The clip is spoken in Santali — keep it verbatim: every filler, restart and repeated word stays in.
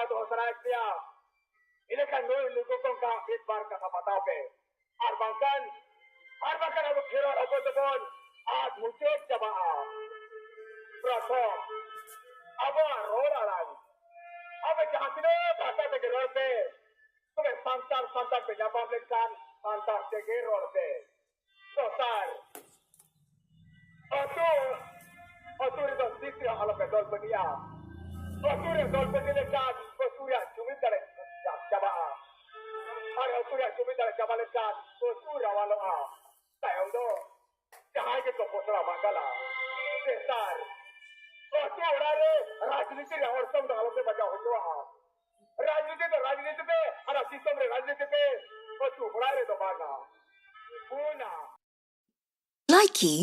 ᱫᱚᱦᱚ ᱥᱟᱱᱟᱭᱮᱫ ᱯᱮᱭᱟ, ᱤᱱᱟᱹᱠᱷᱟᱱ ᱱᱩᱭ ᱱᱩᱠᱩ ᱠᱚ ᱠᱚ ᱢᱤᱫ ᱵᱟᱨ ᱠᱟᱛᱷᱟ ᱵᱟᱛᱟᱣ ᱯᱮ᱾ ᱟᱨ ᱵᱟᱝᱠᱷᱟᱱ, ᱟᱨ ᱵᱟᱝᱠᱷᱟᱱ ᱟᱵᱚ ᱠᱷᱮᱨᱣᱟᱲ ᱦᱚᱯᱚᱱ ᱫᱚᱵᱚᱱ ᱟᱫ ᱢᱩᱪᱟᱹᱫ ᱪᱟᱵᱟᱜᱼᱟ᱾ ᱯᱨᱚᱛᱷᱚᱢ, ᱟᱵᱚᱣᱟᱜ ᱨᱚᱲ ᱟᱲᱟᱝ᱾ ᱟᱯᱮ ᱡᱟᱦᱟᱸ ᱛᱤᱱᱟᱹᱜ ᱵᱷᱟᱥᱟ ᱛᱮᱜᱮ ᱨᱚᱲ ᱯᱮ, ᱛᱚᱵᱮ ᱥᱟᱱᱛᱟᱲ ᱥᱟᱱᱛᱟᱲ ᱯᱮ ᱧᱟᱯᱟᱢ ᱞᱮᱱᱠᱷᱟᱱ ᱥᱟᱱᱛᱟᱲ ᱛᱮᱜᱮ ᱨᱚᱲ ᱯᱮ᱾ ᱫᱚᱥᱟᱨ, ᱟᱹᱛᱩ, ᱟᱹᱛᱩ ᱨᱮᱫᱚ ᱛᱤᱥ ᱨᱮᱦᱚᱸ ᱟᱞᱚᱯᱮ ᱫᱚᱞ ᱯᱟᱹᱴᱤᱜᱼᱟ᱾ ᱟᱹᱛᱩ ᱨᱮ ᱫᱚᱞ ᱯᱟᱹᱴᱤ ᱞᱮᱱᱠᱷᱟᱱ ᱟᱹᱛᱩ ᱨᱮᱭᱟᱜ ᱡᱩᱢᱤᱫ ᱫᱟᱲᱮ ᱪᱟᱵᱟᱜᱼᱟ᱾ ᱟᱨ ᱟᱹᱛᱩ ᱨᱮᱭᱟᱜ ᱡᱩᱢᱤᱫ ᱫᱟᱲᱮ ᱪᱟᱵᱟ ᱞᱮᱱᱠᱷᱟᱱ ᱟᱹᱛᱩ ᱨᱟᱣᱟᱞᱚᱜᱼᱟ᱾ ᱛᱟᱭᱚᱢ ᱫᱚ ᱡᱟᱦᱟᱸᱭ ᱜᱮᱠᱚ ᱯᱚᱥᱲᱟ ᱵᱟᱝᱜᱟᱞᱟ᱾ ᱛᱮᱥᱟᱨ, ᱟᱹᱛᱩ ᱚᱲᱟᱜ ᱨᱮ ᱨᱟᱡᱽᱱᱤᱛᱤ ᱨᱮᱭᱟᱜ ᱚᱨᱥᱚᱝ ᱫᱚ ᱟᱞᱚᱯᱮ ᱵᱟᱡᱟᱣ ᱦᱚᱪᱚᱣᱟᱜᱼᱟ᱾ ᱨᱟᱡᱽᱱᱤᱛᱤ ᱫᱚ ᱨᱟᱡᱽᱱᱤᱛᱤ ᱯᱮ, ᱟᱨ ᱫᱤᱥᱚᱢ ᱨᱮ ᱨᱟᱡᱽᱱᱤᱛᱤ ᱯᱮ, ᱟᱹᱛᱩ ᱚᱲᱟᱜ ᱨᱮᱫᱚ ᱵᱟᱝᱟ᱾ ᱯᱩᱱᱟ, ᱞᱟᱭᱠᱤ,